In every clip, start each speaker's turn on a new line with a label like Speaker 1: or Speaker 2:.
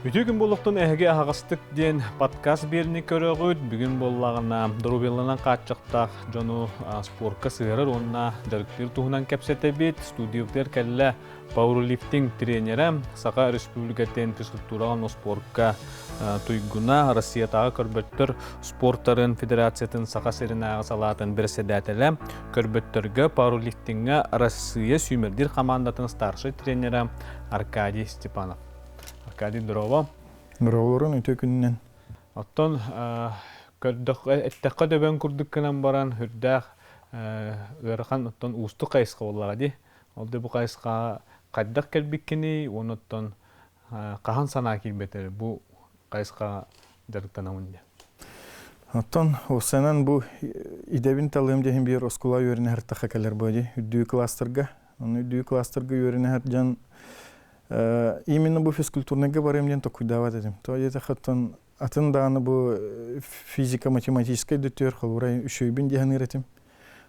Speaker 1: Үтүө күн буолуохтун эһиги аһаҕастык диэн подкаст биэрни көрөҕүт. Бүгүн буоллаҕына доруобуйаланан хааччахтаах дьону спорка сыһыарар уонна дьарыктыыр туһунан кэпсэтэбит. Студиябытыгар кэллэ пауэрлифтинг тренерэ, Саха Республикатын физкультураҕа уонна спорка туйгуна, Россиятааҕы көрбөттөр спортарын федерациятын Саха сиринээҕи салаатын бэрэссэдээтэлэ, көрбөттөргө пауэрлифтиҥҥэ Россия сүүмэрдиир хамаандатын старшай тренерэ Аркадий Степанов. Аркадий, здорово.
Speaker 2: Здороволорун үтүө күнүнэн.
Speaker 1: Оттон көрдөх эттэххэ дөбөҥ курдук гынан баран үрдээх ыарахан оттон уустук хайысха буоллаҕа дии. Ол да бу хайысхаҕа хайдах кэлбиккиний уонна оттон хаһан санаа киирбэтэр бу хайысхаҕа дьарыктанабын диэн.
Speaker 2: Оттон уопсайынан бу идэбин талыам диэн биир оскуола үөрэнэ сырыттахха кэлэр буо дии үрдүкү класстарга. Ону үрдүкү класстарга үөрэнэ сылдьан именно бу физкультурнайга барыам диэн толкуйдаабат этим. То диэтэххэ оттон атын даҕаны бу физико-математическай да өттүгэр холобура үчүгэйбин дии саныыр этим.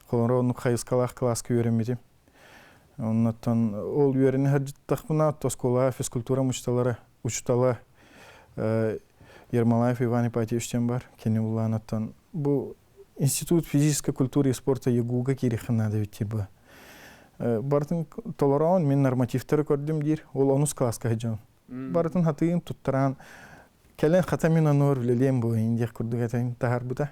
Speaker 2: Холобура оннук хайысхалаах кылааска үөрэммитим. Оннуттан ол үөрэнэ сылдьыттахпына оскуолаҕа физкультура учууталара учуутала Ермолаев Иван Ипатьевич диэн бар. Кини буллаанаттан бу Институт физической культуры и спорта ЯГУга киириэххин наада эбит типа. Барытын толороон мин нормативтары көрдүм диир. Ол онус класска сылдьабын. Барытын хатыйын туттараан кэлэн хата мин онуор үлэлиэм буолайын диэх курдук этэн таһаарбыта.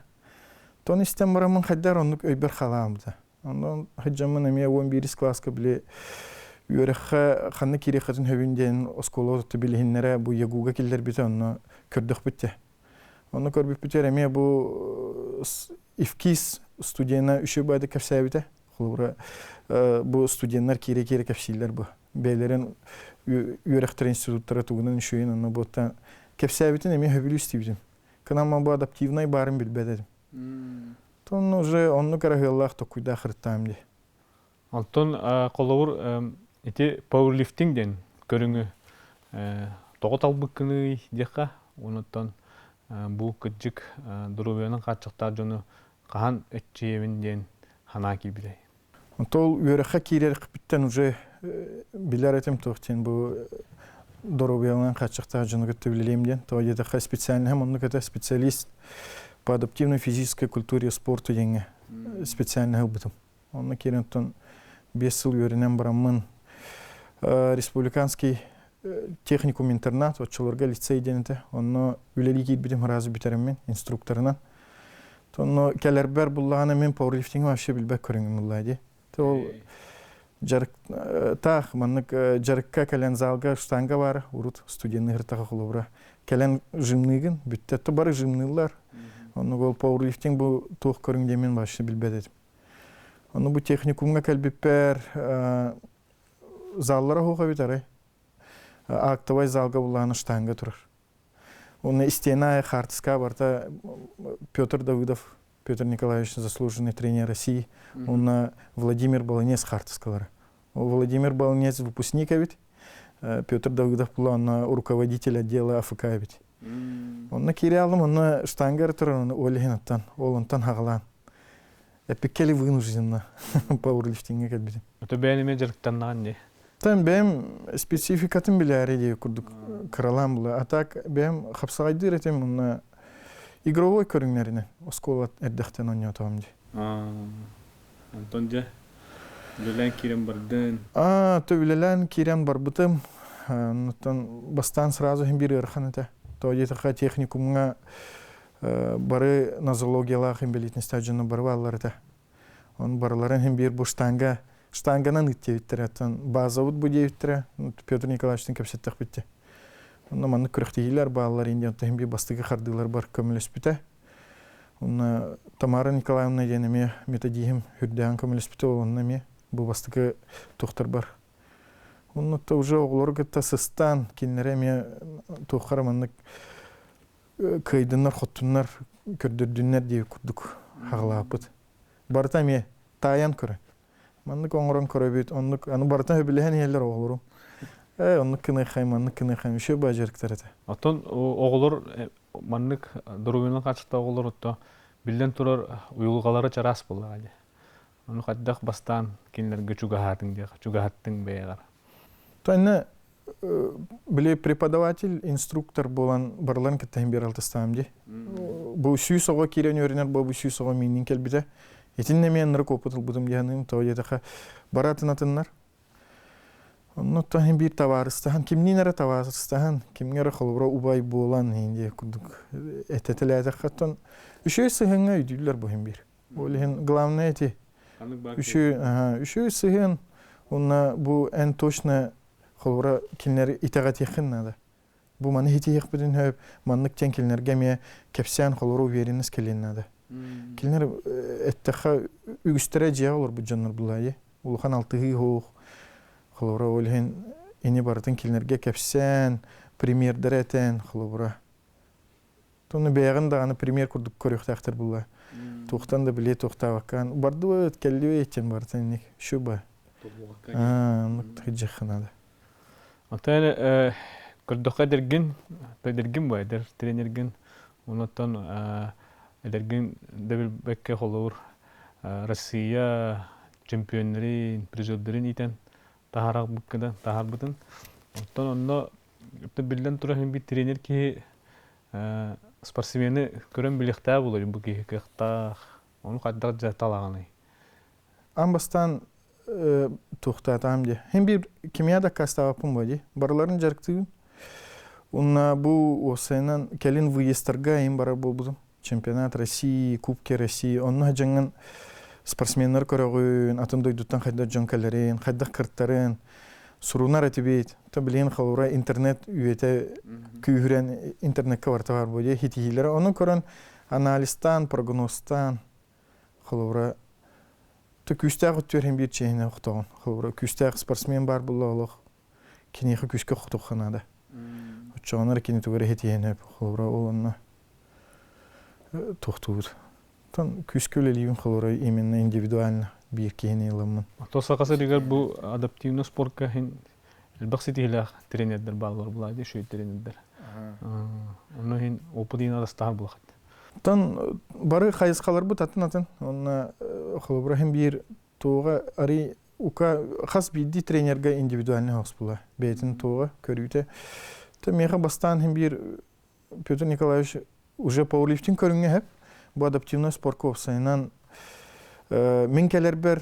Speaker 2: Тон истэн бараммын хайдар оннук өйбөр халаабыта. Онон сылдьаммын эмиэ 11 класска били үөрэххэ ханна киириэххитин сөбүн диэн оскуола билиһиннэрэ бу ЯГУга киллэрбитэ онно көрдөхпүт те. Онно көрбүппүтүгэр эмиэ бу ИФКИС студена үчүгэй баайдык кэпсээбитэ. Холобура, бу студеннар киирэ-киирэ кэпсииллэр бу. Бэйэлэрин үөрэхтэрин институттара тугунан үчүгэйин онно буоттан кэпсээбитин эмиэ сөбүлүү истибитим. Кынамма бу адаптивнай баарын билбэт этим. Тонно уже оннук эрэ токкуйдаах ырыттаам дии.
Speaker 1: Онтон холобур ити пауэрлифтинг диэн көрүҥү тоҕо талбыккыный диэххэ, онуттан бу кырдьык доруобуйанан хааччахтаах дьону хаһан өччүйэбин диэн санаа киирбитэй.
Speaker 2: Онтон үөрэххэ киирэрхпиттэн уже билэр этим туох диэн бу доруобуйаланан хааччахтаах дьону кытта үлэлиэм диэн. Тоҕо диэтэххэ специальноһым оннук этэ специалист по адаптивной физической культуре и спорту диэҥҥэ специальноһы ылбытым. Онно киирэн оттон 5 сыл үөрэнэн бараммын республиканский техникум-интернат, оччолорго лицей диэн этэ. Онно үлэлии киирбитим сразу бүтэрэммин инструкторынан. Онно кэлэрбэр буллаҕына мин пауэрлифтингы вообще билбэт көрүҥүм ылла дии. Ол дьарыктаах маннык дьарыкка кэлэн залга штанга баар урут студенный ыртаха холобура кэлэн жимныыгын бүттэ то бары жимныыллар. Оннук ол пауэрлифтинг бу туох көрүҥ диэмин вообще билбэт этим. Ону бу техникумҥа кэлбиппэр заллара суох эбит арай. Актовай залга буллаҕына штанга турар. Уонна истиэнэ аайы хаартыска барыта Петр Давыдов, Петр Николаевич заслуженный тренер России, уонна Владимир Баланец хаартыскалара. Владимир Баланец выпускник эбит, Петр Давыдов була онно руководитель отдела АФК эбит. Онно киирэ алдым, онно штанга турар, онно ол иһин оттон, ол онтон хаҕалаан. Эппиккэ вынужденно пауэрлифтиҥҥэ кэлбитим.
Speaker 1: Это бэйэн эмиэ дьарыктаннаҕын дии.
Speaker 2: Тан бэйэм спецификатын билээри дии курдук кыралаан була. А так бэйэм хапсаҕайдыыр этим уонна игровой көрүҥнэринэн оскуола эрдэхтэн оонньоотоҕум дии.
Speaker 1: Онтон дьэ үлэлээн киирэн бардын.
Speaker 2: Аа, то үлэлээн киирэн барбытым. Онтон бастаан сразу иһин биир ыарахан этэ. То диэтэххэ техникумҥа бары нозологиялаах инбэлиитинэстээх дьоно бары бааллар этэ. Оны барыларын иһин биир бу штанга штанганан ыт диэбиттэрэ. Оттон базабыт бу диэбиттэрэ. Петр Николаевичтыын кэпсэттэхпит дии. Онно маннык күрэхтэһиилэр бааллар индия онтон иһин биир бастакы хардыылар бар көмөлөспүтэ. Онно Тамара Николаевна диэн эмиэ методиһым үрдээҕин көмөлөспүтэ ол онно эмиэ бу бастакы туохтарбар. Онно уже оҕолору кытта сыстаан кинилэри эмиэ туоххара маннык кыайдыннар-хоттуннар, көрдөрдүннэр диэбит курдук хаҕалааппыт. Барыта эмиэ таайан көрөн. Маннык оҥорон көрөбүт, оннук аны барыта сөбүлэһэн иһэллэр оҕолорум. Ээ, оннук кыныаххай, маннык кыныаххай, үчүгэй баа дьарыктар этэ.
Speaker 1: Оттон оҕолор маннык доруобуйанан хаачыстыбалаах оҕолор отто биллэн турар уйулҕалара чараас буоллаҕа дии. Ону хайдах бастаан кинилэргэ чугаһаатыҥ диэх, чугаһаттыҥ бэйэҕэр?
Speaker 2: Тонна Били преподаватель, инструктор буолан барыларын кытта иһин биэр алтыстаам дии. Бу 100 оҕо киирэн үөрэнэр бу 100 оҕо миинин кэлбитэ. Итиннэ эмиэ ынырык опыт ылбытым дии саныым. Тоҕо диэтэххэ, бары атын атыннар. Оннуттан иһин биир табаарыстаһан, кимниин эрэ табаарыстаһан, кимҥэ эрэ холобура убай буолан иһин диэ курдук этэтэлээтэххэ оттон үчүгэй сыһыаҥҥа өйдүүллэр бу иһин биир. Ол иһин главное эти үчүгэй сыһыан уонна бу эн точно холобура кинилэри итэҕэтиэххин наада. Бу маны итиһиэхпитин сөп, маннык диэн кинилэргэ эмиэ кэпсээн холобура уверенность кэлиэн наада. Кинилэр эттэххэ үгүстэрэ дьиэҕэ олорбут дьоннор булаайы. Улахан алтыһыы суох. Холобура ол иһин ини барытын кинилэргэ кэпсээн, примердэрэ этэн холобура. Тону бэйэҕин даҕаны пример курдук көрүөхтээхтэр була. Туохтан да билиэ туохтаабаккаан бардыбыт, кэллибит диэн барытын инник шуба. Оннук тыгдьыхха надо.
Speaker 1: Оттон көрдөххө эдэргин, эдэргин бу эдэр тренергин, онуттан эдэргин да билбэккэ холобур Россия чемпионнарын, призердэрин иитэн таһаарбытын. Оттон онно биллэн турар биир тренер киһи спортсмены көрөн билиэхтээх буолар бу киһи кыахтаах. Ону хайдах дьэ талаҕыный?
Speaker 2: Аан бастаан туохтаатаам дии. Хин биир кимиэ даккаастаабаппын буо дии. Барыларын дьарыктыыбын. Уонна бу уопсайынан кэлин выездтарга эйин барар буолбутум. Чемпионат России, Кубки России. Онно дьаҥҥын спортсменнар көрөҕүн, атын дойдуттан хайдах дьон кэлэрин, хайдах кыртарын сурунар этибит. То билигин холобура интернет үйэтэ күүһүрэн интернеккэ барыта бар буо дии хитиһиилэрэ. Ону көрөн анализтаан, прогнозтаан холобура күүстээх өттүгэр иһин биир чиэһинэ охтоҕун. Холобура күүстээх спортсмен баар буолла олох киниэхэ күүскэ охтуохха наада. Оччоҕуна эрэ кини тугу эрэ иһитиэн сөп. Холобура ол онно туохтуубут. Оттон күүскэ үлэлиибин холобура именно индивидуально биир киһини ыламмын.
Speaker 1: Ото Саха сиригэр бу адаптивный спорка иһин элбэх ситиһиилээх тренердэр бааллар булаа дии үчүгэй тренердэр. Онно иһин опыт иһин арастаһар булахат.
Speaker 2: Оттон бары хайысхаларбыт атын-атын. Онно холобура иһин биир туоҕа арый ука хас биирдии тренергэ индивидуальный хос була. Бэйэтин туоҕа көрүүтэ. То миэхэ бастаан иһин биир Петр Николаевич уже пауэрлифтинг көрүҥҥэ сөп. Бу адаптивный спорка уопсайынан мин кэлэрбэр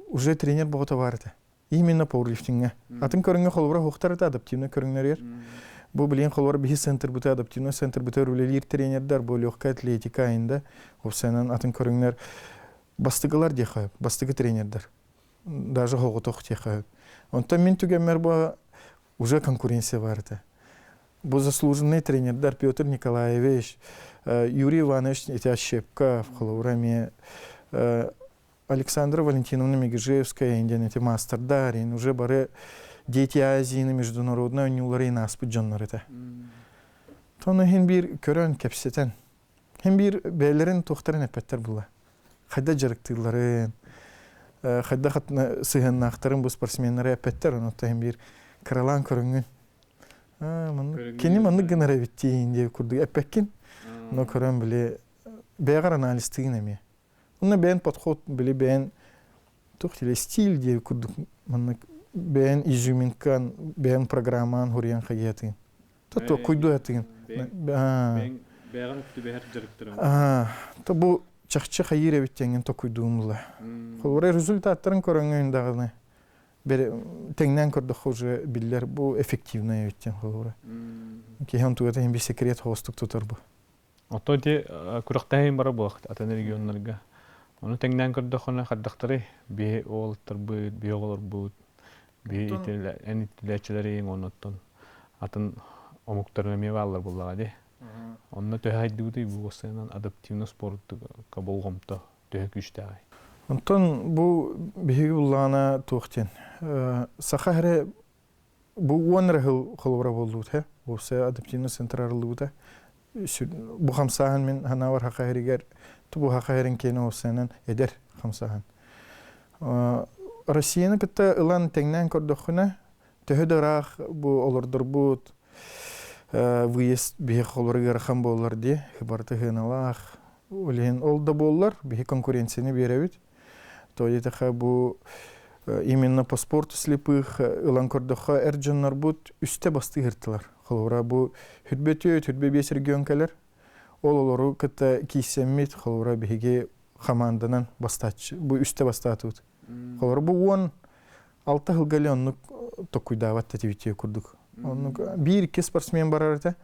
Speaker 2: уже тренер боҕото баар этэ. Именно пауэрлифтиҥҥэ. Атын көрүҥҥэ холобура суохтар этэ адаптивный көрүҥнэригэр. Бу билигин холобура биһи центрбыта адаптивный центрбытыгар үлэлиир тренердэр бу легкая атлетика айында уопсайынан атын көрүҥнэр бастыгылар диэххэ бастыгы тренердэр. Даже хоҕотох диэххэ. Онтон мин түгэммэр бу уже конкуренция бар этэ. Бу заслуженный тренердэр Петр Николаевич, Юрий Иванович Итящепков, холобура эмиэ Александра Валентиновна Мегежевская диэн эти маастардар, уже бары Дети Азии международной оонньуулары ааспыт дьоннор этэ. Тону иһин биир көрөн кэпсэтэн, хин биир бэйэлэрин туохтарын эппэттэр була. Хайда дьарыктыылларын, хайда сыһыаннаахтарын бу спортсменнары эппэттэр, онон хин биир кыралаан көрөҥҥүн. Кини маннык гынар эбит диэн курдук эппэккин, но көрөн били бэйэҕэр анализтыгын эмиэ. Онно бэйэн подход били бэйэн туох диэ стиль диэ курдук маннык бэйэн изюминкан бэйэн программаан хуруйан хайыатыгын. То куйдуатыгын.
Speaker 1: Бэйэҕин түбэһэр дьарыктарын.
Speaker 2: То бу чахчы хайыыр эбит диэҥҥин токуйдуум була. Холобура результаттарын көрөҥҥүн даҕаны тэҥнээн көрдөххө уже биллэр бу эффективный эбит диэн холобура. Киһи онтугата иһин бир секрет холостук тутар бу.
Speaker 1: Оттон ити күрэхтэһиин бара буолахт атын регионнарга. Ону тэҥнээн көрдөххүнэ хайдахтарый? Биһи уолаттарбыт, биһи оҕолорбут, биһи эн итилээччилэриҥ оннуттан атын омуктар эмиэ бааллар буоллаҕа дии. Онно төһө хайдыбытый бу уопсайынан адаптивный спортка болҕомто төһө күүстээҕий?
Speaker 2: Онтон бу биһиги буллаҕына туох диэн саха эрэ Бу 10 эрэ сыл холобура буоллубут һэ. Уопсайа адаптивный центр арыллыбыта. Бу хамсааһын мин санаабар хаха иһэригэр бу хаха иһэрин киэнэ уопсайынан эдэр хамсааһын. Россияны кытта ылан тэҥнээн көрдөххүнэ, төһө да ыраах бу олордорбут выезд биһи холобура ыарахан буоллар дии, барыта сыаналаах. Ол иһин ол да буоллар биһи конкуренцияны биэрэбит. То диэтэхэ бу. Именно по спорту слепых ылан көрдөххө эр дьоннорбут үстэ бастыы ыһыртылар. Холобура бу хүрбэ түөрт, 25 регион кэлэр. Ол олору кытта кииссэммит, холобура биһиги хамаанданан бастааччы, бу үстэ бастаатыбыт. Холобура бу 16 сылга эле оннук токкуйдаабат этибит курдук. Оннук биир-икки спортсмен барар этэ.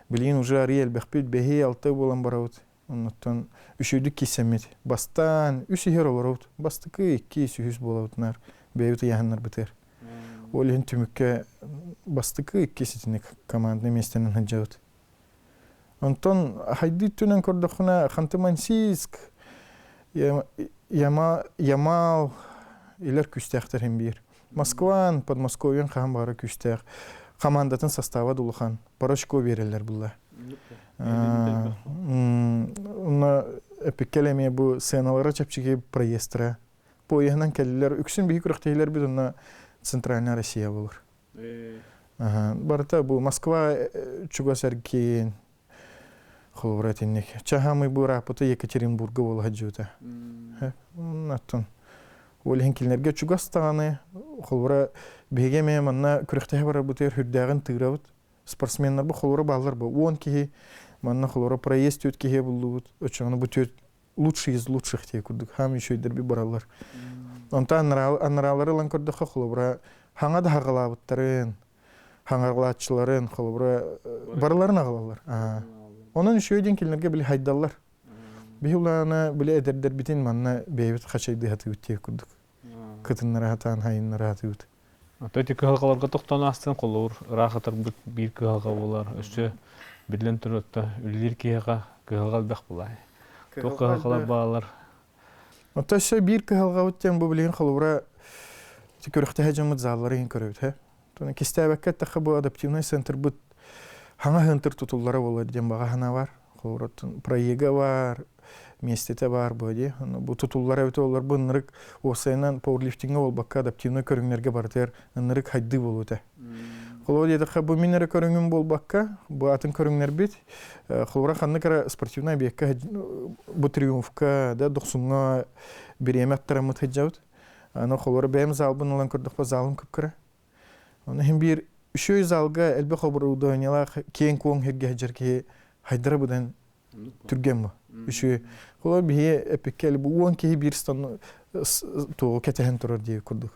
Speaker 2: Билигин уже арый элбэхпит, бэһи-алта буолан барабыт. Оннуттан үчүгэйдик киссэммит. Бастаан үс иһэр олоробут. Бастакы, иккис, үһүс буолабытынаар бэйэбит ыйааһыннарбытыгар. Ол иһин түмүккэ бастакы, иккис итинник командный миэстэнэн сылдьабыт. Онтон хайдыы өттүнэн көрдөххүнэ Ханты-Мансийск, Ямал илэр күүстээхтэр иһин биир. Москван, Подмосковьен хаһан баҕара күүстээх. Командатын состава да улахан. Парочко биэрэллэр булла. Онно эпиккэл эмиэ бу сценалара чэпчэки проездтара. Поеһынан кэллилэр. Үксүн биһи күрэхтэһиилэрбит онно Центральная Россия болор. Барыта бу Москва чугас эргиэн холобура итинник. Чаһамый бу ырааппыта Екатеринбурга буола сылдьыбыта. Оттон ол иһин кинилэргэ чугас даҕаны холобура биһиги эмиэ манна күрэхтэһэ барарбытыгар сүрдээҕин тыырабыт. Спортсменнарбыт холобура бааллар бу 10 киһи манна холобура проезд түөрт киһи буллубут. Оччоҕуна бу түөрт лучший из лучших диye курдук хаам үчүгэйдэр бараллар. Онтон аннараалары ылан көрдөххө холобура хаҥа да хаҕалаабыттарын, хаҥаралааччыларын холобура барыларын аҕалаллар. Онон үчүгэй диэн кинилэргэ били хайдаллар. Биһи улаана били эдэрдэрбитин манна бэйэбит хачайдыы сатыыбыт диye курдук. Кытыннара сатаан хайыннара сатыыбыт.
Speaker 1: Ото ити кыһалҕаларга тохтоон аастын холобур ыраах ытарбыт биир кыһалҕа буолар. Өссө биллэн турар үлэлиир киһиэхэ кыһалҕа элбэх буолар. Туох кыһалҕалар бааллар?
Speaker 2: Ото өссө биир кыһалҕабыт диэн бу билигин холобура күрэхтэһэ дьоммут заллары иһин көрөбүт һэ. Кистээбэккэ эттэххэ бу адаптивнай центрбыт хаҥа хынтыр тутуллара буолар диэн баҕа санаа бар. Холобура проега бар, миэстэтэ баар буо дии. Бу тутуллар эбит олор бу ынырык уопсайынан пауэрлифтиҥҥэ буолбакка адаптивнай көрүҥнэргэ барытыгар ынырык хайдыы буолуо этэ. Холобура диэтэххэ бу мин эрэ көрүҥүм буолбакка, бу атын көрүҥнэрбит холобура ханнык эрэ спортивнай объекка бу триумфка да дохсуҥҥа бириэмэ аттараммыт сылдьабыт. Аны холобура бэйэм залбын ылан көрдөхпө залым кып-кыра. Оны иһин биир үчүгэй залга элбэх оборудованиелаах киэҥ-куоҥ сиргэ сылдьар киһи хайдара быдан түргэн бу. Үчүгэй. Холобур биһи эпиккэ бу 10 киһи биир стан туоҕу кэтэһэн турар диye курдук.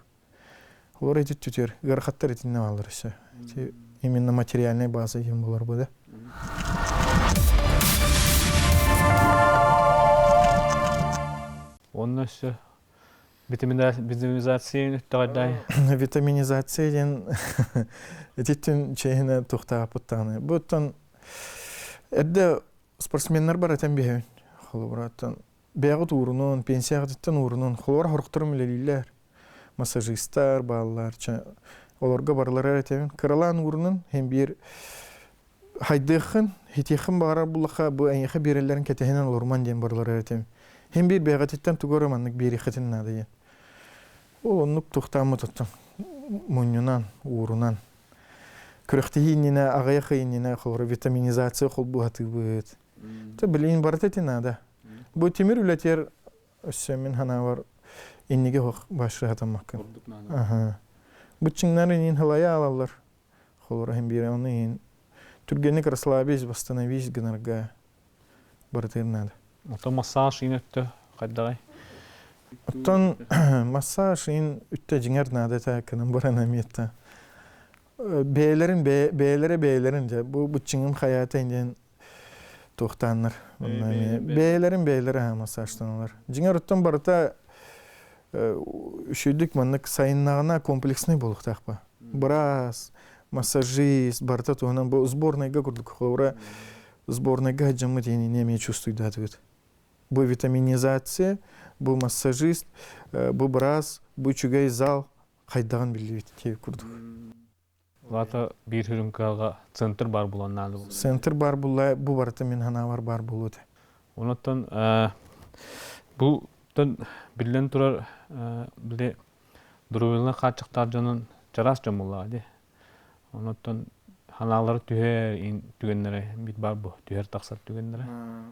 Speaker 2: Олор эти түтүөр ыарахаттар итиннэ бааллар өссө. Ити именно материальная база диэн болар бу да.
Speaker 1: Онно өссө витаминизация үттэҕэрдээй.
Speaker 2: Витаминизация диэн ититтин чэһинэ тухтааппыттаҕына. Бу оттон эрдэ спортсменнар барытын биһэбин. Холобура, оттон бэйэҕит уурунун, пенсияҕытыттан уурунун, холобура хорохторум үлэлииллэр. Массажистар бааллар, олорго барылара этэбин. Кыралаан уурунун, һин биир хайдыаххын, хитиэххин баҕарар буллахха бу эйиэхэ биэрэллэрин кэтэһинэн олоруман диэн барылара этим. Һин биир бэйэҕититтэн тугу эрэ маннык биэриэххитин наада диэн. Ол оннук тухтааммыт оттон мунньунан, уурунан. Күрэхтэһии иннинэ, аҕыйах ый иннинэ холобура витаминизация холбуһатыыбыт. Тэ билигин барыта ити наада. Бу тимир үлэтигэр өссө мин санаабар инниги оһох башыһатаммаккын. Аха. Быччыҥнар инин халайа алаллар. Холобура иһин биэрэ ону иһин түргэнник расслабись, восстановись гынарга барытыгар наада.
Speaker 1: Оттон массаж иин өттө хайдаҕай?
Speaker 2: Оттон массаж иин үттэ дьиҥэр наада этэ кынан баран эмиэ бэйэлэрин бэйэлэрэ бэйэлэрин дьэ бу быччыҥым хайаата диэн туохтааннар бэйэлэрин бэйэлэрэ массажтаналар дьиҥэр оттон барыта үчүгдүк маннык сайыннаҕына комплекснай буолуохтаах ба быраас массажист барыта туһунан бу сборнайга курдук холобура сборнайга сылдьаммыт иһин эмиэ чувствуйдаатыбыт бу витаминизация бу массажист бу быраас бу үчүгэй зал хайдаҕын биллибит диэбит курдук
Speaker 1: Лата биир үрүҥ кыһалҕа центр баар буолан наада буолла.
Speaker 2: Центр баар буолла, бу барыта мин санаабар баар буолуо этэ.
Speaker 1: Онон бу биллэн турар били доруобуйаларын хааччахтаах дьонун чараас дьон буоллаҕа дии. Онон ханаалара түһэр түгэннэрэ бит баар бу түһэр тахсар түгэннэрэ.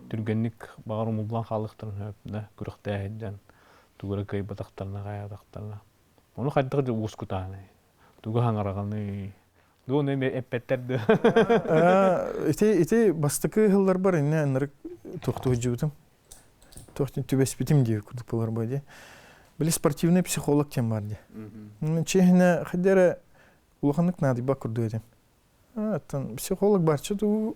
Speaker 1: Түргэнник баҕар умуллан хаалыахтарын сөп да күрэхтээһин дьон тугу эрэ кыайбатахтарына хайаатахтарына. Ону хайдах дьэ уускутааный? Тугу хаҥараҕыный? Дуону эми эппэттэр да.
Speaker 2: Ити ити бастакы ыһылларбар инне ынырык туохтуһдьубутум. Туохтун түбэспитим диир курдук болар бу дии. Били спортивный психолог диэн бар дии. Чиһинэ хайдара улаханнык наадыйбат курдук этим. Оттон психолог барча туу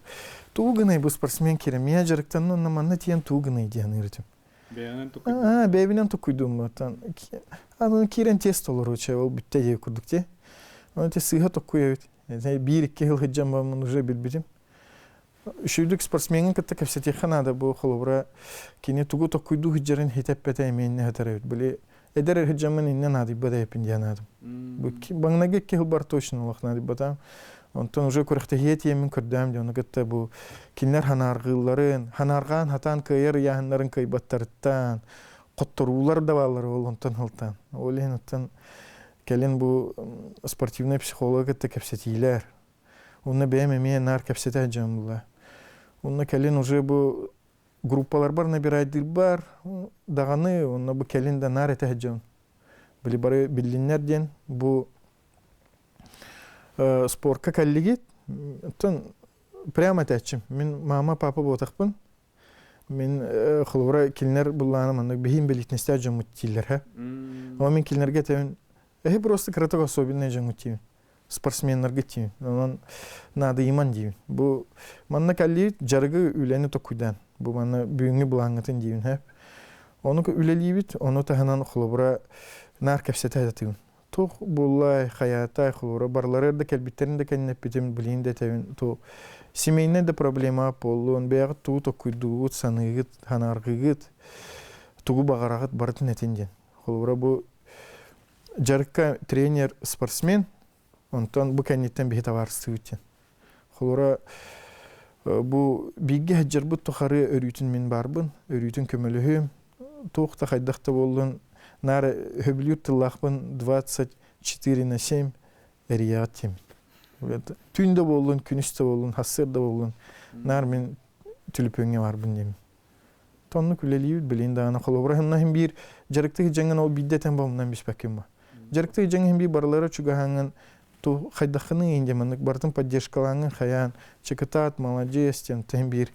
Speaker 2: туу гынай бу спортсмен киирэн миэ дьарыктанна онно манна тиийэн туу гынай диэн ыырытым.
Speaker 1: Бэйэнэн тукуйдум.
Speaker 2: Бэйэбинэн тукуйдум оттон аны киирэн тест толоруча ол бүттэ диye курдук те. Оны те сыыһа токкуй эбит. Биир-икки сыл сылдьан бараммын уже билбитим. Үчүгдүк спортсмеҥҥин кытта кэпсэтиэххэ наада бу холобура кини тугу токкуйдуу сылдьарын хитэппэтэ эмиэннэ сытар эбит. Били эдэр сылдьаммын иннэ наадыйбат эбиппин диэн аадым. Бу баҥнайгы икки сыл бар точно олох наадыйбатам. Онтон уже күрэхтэһиэ тиэммин көрдөм дьону кытта бу кинилэр ханааргыылларын, ханааргаан хатаан кыайар ыйааһыннарын кыайбаттарыттан хотторуулар да бааллар ол онтон ылтан. Ол иһин оттон кэлин бу спортивный психолог кытта кэпсэтиилэр Онно бэйэм эмиэ наар кэпсэтэ сылдьабын була. Онно кэлин уже бу группаларбар набирайдыырбар даҕаны, онно бу кэлин да наар этэ сылдьабын. Били бары биллиннэр диэн бу спорка кэллигит. Оттон прямо этээччим. Мин мама, папа буотахпын. Мин холобура кинилэр буллаана маннык биһиин билитинэстээх дьоммут дииллэр һэ. Ол мин кинилэргэ этэбин, эһи просто кыратык особенный дьоҥҥут диибин. Спортсменнарга диибин. Онон наадыйыман диибин. Бу манна кэллиит дьарыгы үлэни токуйдаан. Бу манна бүгүҥҥү былааҥҥытын диибин һэ. Ону үлэлиибит, ону таһынан холобура наар кэпсэтэ сатыыбын. Туох буоллай, хайаатай, холобура барылары да кэлбиттэрин да кэннэппитим, билигин да этэбин, то семейнай да проблема буоллун, бэйэҕит тугу токуйдуугут, саныыгыт, санааргыыгыт, тугу баҕараҕыт барытын этин диэн. Холобура бу дьарыкка тренер, спортсмен, онтон бу кэнниттэн биһи табаарыстыыбыт диэн. Холобура бу бииргэ сылдьарбыт тухары өрүүтүн мин баарбын, өрүүтүн көмөлөһүм, туох да хайдах да буоллун, наар сөбүлүүр тыллаахпын 24 на 7 эрийэҕит диэммит. Түүн да буоллун, күнүс да буоллун, хассыар да буоллун, наар мин түлүпүөҥҥэ баарбын диэммит. Тоннук үлэлиибит билин даҕаны холобура ханна биир дьарыктык дьаҥын ол биирдэ этэн бомунан биспэккин ба. Дьарыктык дьаҥын биир барылара чугаһаҥын ту хайдаххыный инде маннык барытын поддержкалааҥҥын хайаан чыкытаат маладьыас диэн тэн биир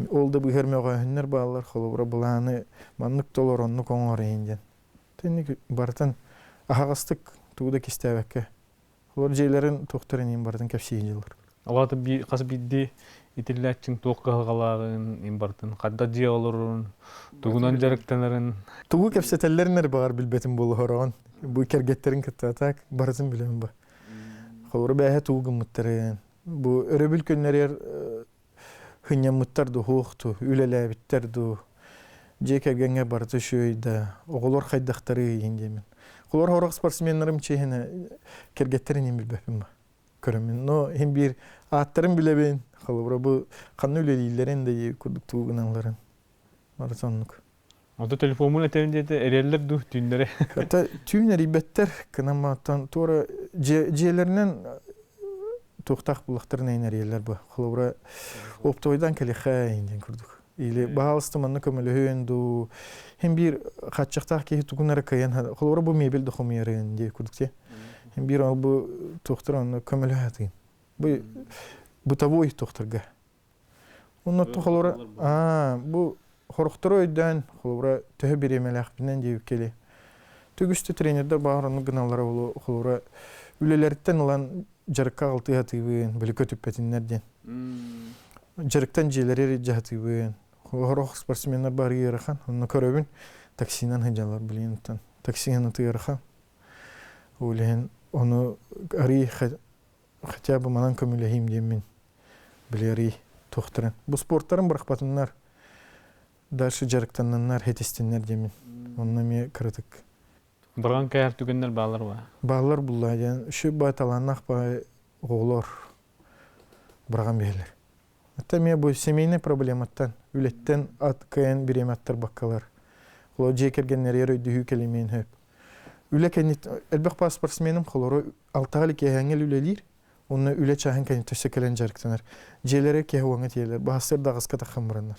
Speaker 2: ол да быыһар мөҕөөһүннэр бааллар холобура былааны маннык толор оннук оҥор иһин диэн тинник барытын аһаҕастык тугу да кистээбэккэ олор дьиэлэрин туохтарын иһин барытын кэпсии дьыллар.
Speaker 1: Ол хас биирдии итиллээччиҥ туох кыһалҕалааҕын, им барытын хайдах дьиэ олорорун, тугунан дьарыктанарын.
Speaker 2: Тугу кэпсэтэллэрин эрэ баҕар билбэтим буолуо Бу кэргэттэрин кытта так барытын билэбин ба. Холобура бээһэ тугу гыммыттарын, бу өрөбүл күннэригэр хынньаммыттар ду, хуох ту, үлэлээбиттэр ду, дьиэ кэргэҥҥэ барыта үчүгэй да, оҕолор хайдахтары иһин диэмин. Холобура сорох спортсменнарым чиэһинэ кэргэттэрин иһин билбэппин ба. Көрөмүн. Но иһин биир ааттарын билэбин, холобура бу ханна үлэлииллэрин да курдук тугу гыналларын. Барыта оннук.
Speaker 1: Ото телефоммун этэбин диэтэ эрэллэр дуу түүннэри?
Speaker 2: Хата түүн эрийбэттэр кынамматтан туора дьиэлэринэн туохтаах буллахтарын эйин эрийэллэр бу. Холобура оптовойдан кэлиэхэ диэн курдук. Или баһаалыста манна көмөлөһүөн дуу. Хин биир хаччахтаах киһи тугун эрэ кыайан холобура бу мебель да хомуйарын диye курдук те. Хин биир ол бу туохтар онно көмөлөһө Бу бытовой туохтарга. Онно холобура аа бу хорохтору өйдөөн холобура төһө бириэмэлээхпинэн диэбиккэли түгүстэ тренердэр баар оннук гыналлара буолуо холобура үлэлэриттэн ылан дьарыкка аҕалтыы сатыыбын били көтүппэтиннэр диэн дьарыктан дьиэлэри дьаһатыыбын хорох спортсменнар бары ыарахан онно көрөбүн таксинан сылдьаллар билигин таксинан ыарахан ол иһин ону арый хотя бы манан көмөлөһүүм диэммин билиэрий туохтарын бу спорттарын бырахпатыннар дальше дьарыктаннаннар хэтистиннэр диэммин онно эмиэ кыратык
Speaker 1: Бырҕан кэһэр түгэннэр бааллар ба?
Speaker 2: Бааллар булла диэн үчү бай талааннаах бай оҕолор быраҕан биһэлэр. Это эмиэ бу семейный проблематтан, үлэттэн ат кыайан бириэмэ аттарбаккалар. Холо дьиэ кэргэннэригэр өйдөһүү кэлимиэн сөп. Үлэ кэнниттэн элбэх спортсменым холору алтаҕа или киэһээҥҥэ үлэлиир, онно үлэ чааһын кэнниттэн өссө кэлэн дьарыктанар. Дьиэлэрэ киэһэ уоҥҥа тиийэллэр, баһастар да аҕыска таххан бараннар.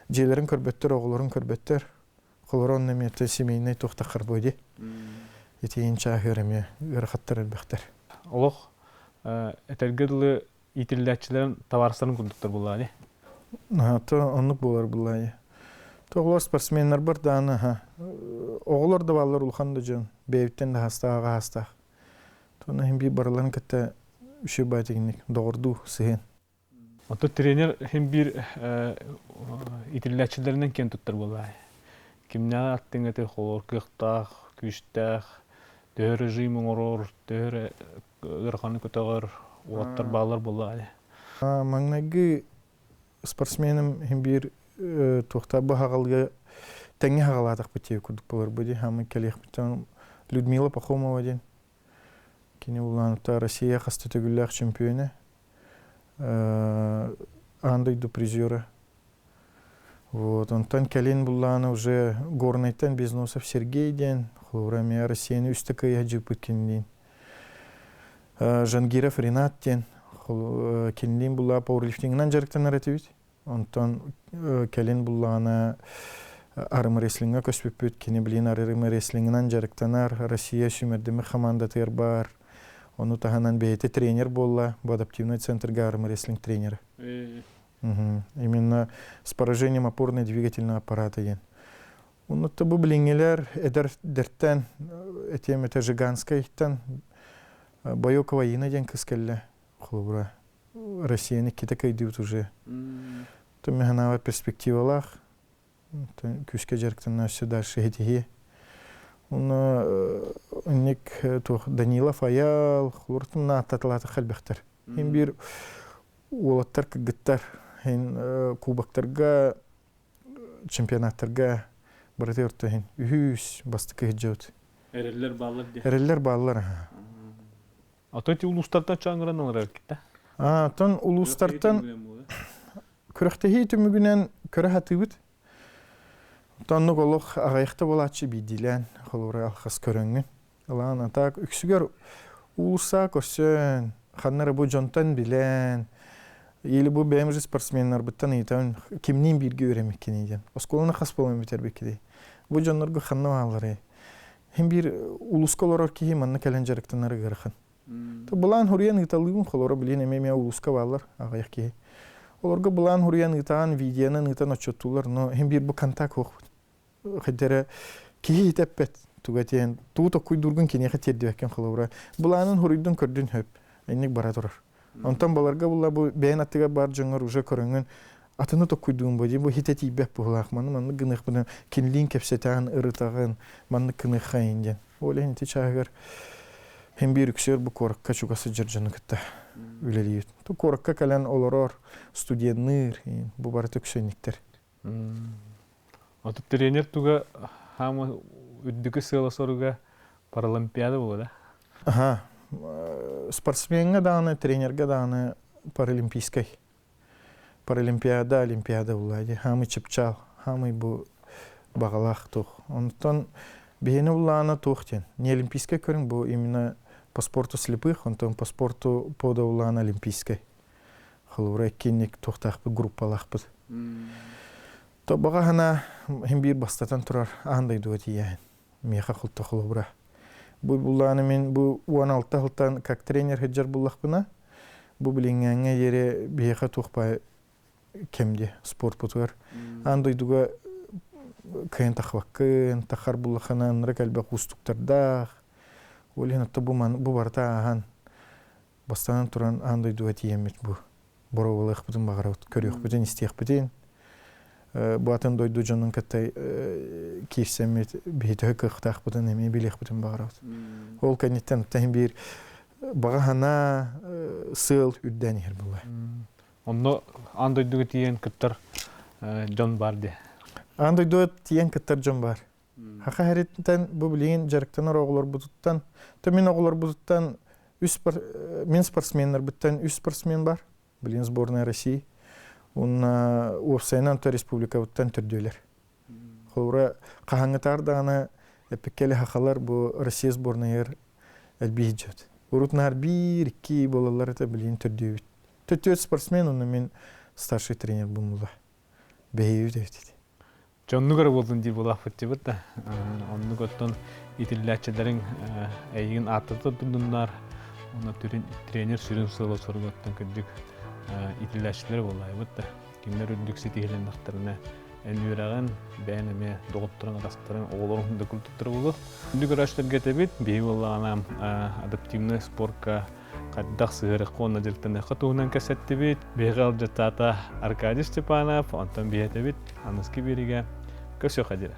Speaker 2: Дьиэлэрин көрбөттөр, оҕолорун көрбөттөр. Холоро онно эмиэ семейнай туох таххар буо дии. Итиин чааһыар эмиэ ыарахаттар элбэхтэр.
Speaker 1: Олох этэргэ дылы иитиллээччилэрин табаарыстарын курдуктар буоллаҕа
Speaker 2: То оннук буолар буллаайы. Оҕолор спортсменнарбар даҕаны оҕолор да бааллар улахан да дьон бэйэбиттэн да хастаах аҕа Тону иһин биир барыларын кытта үчүгэй баайтигинник доҕордуу сыһыан.
Speaker 1: Оттон тренер иһин биир иитиллээччилэринэн киэн туттар буоллаҕай. Кимнээҕи аттыҥ этэ холоор кыахтаах, күүстээх, төһө режим оҥорор, төһө ыараханы көтөҕөр уолаттар бааллар буоллаҕай.
Speaker 2: Маҥнайгы спортсменым иһин биир туохта бу хаҕалга тэҥҥэ хаҕалаатахпыт диэбит курдук буолар бу дии хааман кэлиэхпиттэн Людмила Пахомова диэн кини улаанта Россия хаста төгүллээх чемпиона аан дойду призера вот онтон кэлин буллаана уже Горнайтан Безносов Сергей диэн холобура эмиэ Россияны үстэ кыайа дьыппыт кинилиин Жангиров Ренат диэн кинилиин буллаа пауэрлифтингынан дьарыктанар этибит. Онтон кэлин буллаҕына армрестлиҥҥэ көспүппүт. Кини билигин армрестлингынан дьарыктанар. Россия сүүмэрдэммит хамаандатыгар баар. Ону таһынан бэйэтэ тренер буолла. Бу адаптивный центрга армрестлинг тренера. Именно с поражением опорно-двигательного аппарата диэн. Оннук бу билиҥҥилэр эдэрдэртэн этиэм этэ Жиганскайтан Боёкова Инна диэн кыыс кэллэ. Холобура, Россияны иккитэ кыайдыбыт уже. Мин перспективалаах. Күүскэ дьарыктанна өссө дальше иһитиһиэ. Уонна инник туох Данилов Аял, холобура, нааттатылаатах элбэхтэр. Хин биир уолаттар кыргыттар хин кубоктарга чемпионаттарга барыта өртө иһин үһүс бастакы сылдьыбыт.
Speaker 1: Эрэллэр бааллар диye.
Speaker 2: Эрэллэр бааллар.
Speaker 1: Ато ити улуустартан чаҥыран ылар китта.
Speaker 2: Атын улуустартан күрэхтэһии түмүгүнэн көрө сатыыбыт. Оннук олох аҕыйахта буолааччы биирдиилээн холобура алхас көрөҥҥүн. Ылаан атаак үксүгэр уулусса көрсөн, ханна эрэ бу дьонтон билэн, или бу бэйэм же спортсменнарбыттан ыйытабын, кимниин бииргэ үөрэммиккиний диэн. Оскуоланы хас буолан бүтэрбиккиний? Бу дьоннорго ханна баалларый? Хин биир улууска олорор киһи манна кэлэн дьарыктанар ыарахан. Былаан хуруйан ыыталыыбын холоро билин эмиэ эмиэ улууска бааллар аҕыйах киһи. Олорго былаан хуруйан ыытаан, видеонан ыытан отчуоттууллар, но хин биир бу контакт суох Хайдара киһи итэппэт туга тиэн тугу токкуйдуургун киниэхэ тиэрдибэккин холобура былаанын хуруйдун көрдүн хөп инник бара турар. Онтон баларга була бу бэйэн аттыгар бар дьоҥҥор уже көрөҥҥүн атыны токкуйдуун бу бу хитэ тиийбэт буһулаах маны маннык гыныахпына кинилиин кэпсэтэҕин ырытаҕын маннык гыныаххайын диэн. Ол иһин ити чааһыгар хин биир үксүөр бу куоракка чугас сылдьар дьону кытта үлэлиир. Куоракка кэлэн олорор, студенныыр бу барыта үксүөнниктэр.
Speaker 1: Оту тренер туга хаама үрдүкү сыала-соруга Паралимпиада буолуо да?
Speaker 2: Аха. Спортсмеҥҥа даҕаны, тренергэ даҕаны паралимпийскай. Паралимпиада, олимпиада буолла дии. Хаамый чыпчаал, хаамый бу баҕалаах туох. Онтон биһини буллаҕына туох диэн. Не олимпийскай көрүҥ бу именно по спорту слепых, онтон по спорту пода буллаҕына олимпийскай. Холобура иккинник туохтаахпыт группалаахпыт. Тобоҕо хана хин биир бастатан турар аан дойдуга тиийэһин. Миэхэ холто холобура. Бу буллааны мин бу 16 сылтан как тренер сылдьар буллахпына, бу билиҥҥээҥҥэ диэри биһиэхэ туох баай кэм дии спорпутугар. Аан дойдуга кыайан тахбаккын, тахар буллаххына ынырык элбэх уустуктардаах. Ол иһин отто бу, бу барыта ааһан бастаан туран аан дойдуга тиийэммит бу боруобалыахпытын баҕарабыт, көрүөхпүтүн, истиэхпитин. Бу атын дойду дьонун кытта киирсэммит биһи төһө кыахтаахпытын эмиэ билиэхпитин баҕарабыт. Ол кэнниттэн оттон биир баҕа санаа сыал үрдээн иһэр буолла.
Speaker 1: Онно аан дойдуга тиийэн кыттар дьон бар дии.
Speaker 2: Аан дойдуга тиийэн кыттар дьон бар. Саха сириттэн бу билигин дьарыктанар оҕолорбутуттан, то мин оҕолорбутуттан үс мин спортсменнарбыттан үс спортсмен бар. Билигин сборная России. Уонна уопсайынан то республикабыттан төрдүөлэр. Холобура, хаһааҥҥытаар даҕаны эппиккэ сахалар бу Россия сборнайыгар элбии дьот. Урут наар биир, икки буолаллар этэ, билигин төрдүөбүт. Төрдүөт спортсмен, онно мин старший тренер буолла. Бэйэбит эбит.
Speaker 1: Дьоннук эрэ буоллун дии буолаахпыт дибит да. Оннук оттон итиллээччилэриҥ эйигин ааттата турдуннар. Онно тренер сүрүн сыала соругуттан кырдьык итиллээччилэр буолаайбыт да. Кинилэр үрдүк ситиһилэннэхтэринэ эн үөрэҕин, бэйэн эмиэ доҕотторуҥ, атастарыҥ, оҕолоруҥ да курдуктара буолуо. Үрдүк көрөөччүлэргэ этэбит, биһиги буоллаҕына адаптивнай спорка хайдах сыһыарыахха уонна дьарыктаныахха туһунан кэпсэттибит. Биһиги алдьаттаата Аркадий Степанов, онтон биһэтэбит аныгыскы биэриигэ көрсүөххэ диэри.